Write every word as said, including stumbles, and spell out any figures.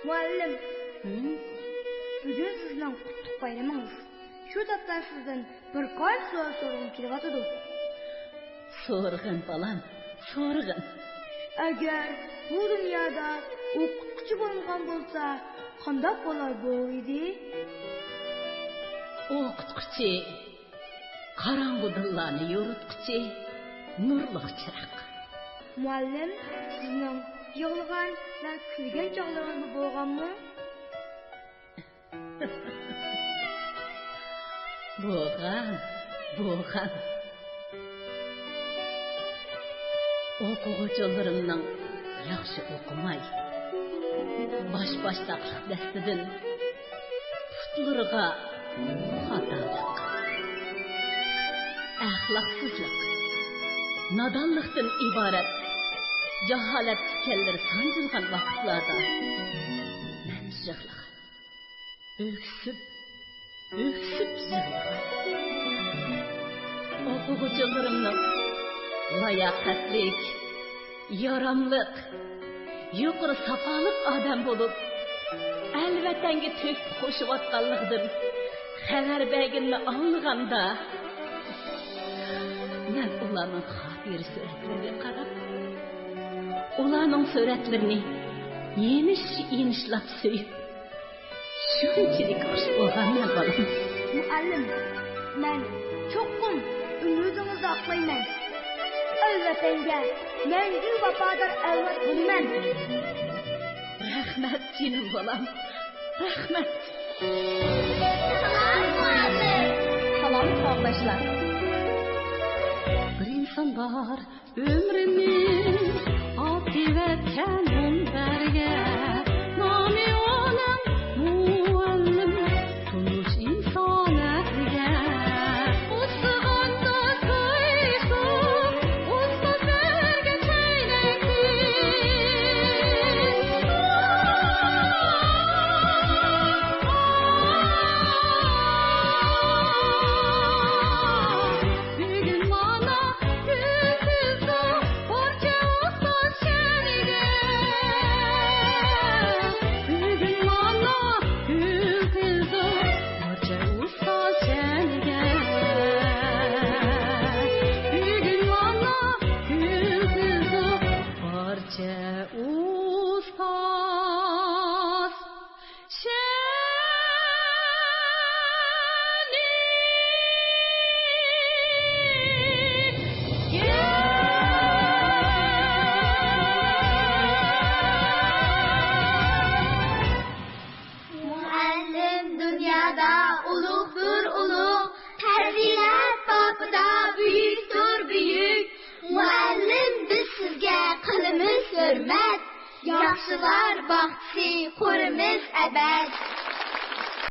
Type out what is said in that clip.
مۇئەللىم، ھىم؟ بۈگۈن سىزنىڭ قۇتلۇق بايرىمىڭىز. شۇ تاپتا سىزدىن بىر قانچە سوئال سورىغۇم كېلىۋاتىدۇ. سورىغىن، بالام، سورىغىن. ئەگەر بۇ دۇنيادا ئوقۇتقۇچى بولمىغان بولسا، قانداق بولار بۇ ئىدى؟ ئوقۇتقۇچى، قاراڭغۇ دىللارنى يورۇتقۇچى، نۇرلۇق چىراغ. مۇئەللىم، سىزنىڭ يىغلىغان ۋە كۈلگەن چاغلىرىڭىزمۇ بولغانمۇ؟ بولغان، بولغان. ئوقۇغۇچىلىرىمنىڭ ياخشى ئوقۇماي، باش-باشتاقلىق دەستىدىن پۇتلىرىغا خاتالىق، ئەخلاقسىزلىق، نادانلىقتىن ئىبارەت جاھالەت تىكەنلىرى سانجىلغان ۋاقىتلاردا مەن يىغلىغان. ئۆكسۈپ، ئۆكسۈپ يىغلىغان. ئوقۇغۇچىلىرىمنىڭ لاياقەتلىك، ياراملىق، يۇقىرى ساپالىق ئادەم بولۇپ، ئەل ۋەتەنگە تۆھپە قوشۇۋاتقانلىقىدىن خەۋەر بەرگىنىنى ئاڭلىغاندا، مەن ئۇلارنىڭ خاتىرە سۈرەتلىرىگە قاراپ، ئۇلارنىڭ سۈرەتلىرىنى يېمىش-يېمىشلاپ سۆيۈپ، شۇنچىلىك خۇش بولغانمەن، بالام. مۇئەللىم، مەن چوقۇم ئۈمىدىڭىزنى ئاقلايمەن. ئەل ۋەتەنگە مەڭگۈ ۋاپادار ئەۋلاد بولىمەن. رەھمەت، جېنىم بالام، رەھمەت. سالام، مۇئەللىم. سالام، ساۋاقداشلار. بىر ئىنسان بار، ئۆمرىنى ئاتىۋەتكەن مۇنبەرگە، نامى ئۇنىڭ مۇئەللىم، تونۇش ئىنسان ئەرگە. ئۇسسىغاندا سۆيسۇن، ئۇستازلارغا چاينايسىز. بۈگۈن مانا كۈلكىسى بارچە ئۇستاز شەنىگە. بۈگۈن مانا كۈلكىسى بارچە ئۇستاز شەنىگە. بۈگۈن مانا كۈلكىسى بارچە ئۇستاز شەنىگە. مۇئەللىم دۇنيادا ئۇلۇغدۇر ئۇلۇغ، پەزىلەت بابىدا بۈيۈكتۇر بۈيۈك. مۇئەللىم، بىز سىزگە قىلىمىز ھۆرمەت، ياخشىلار باغچىسى قۇرىمىز ئەبەد.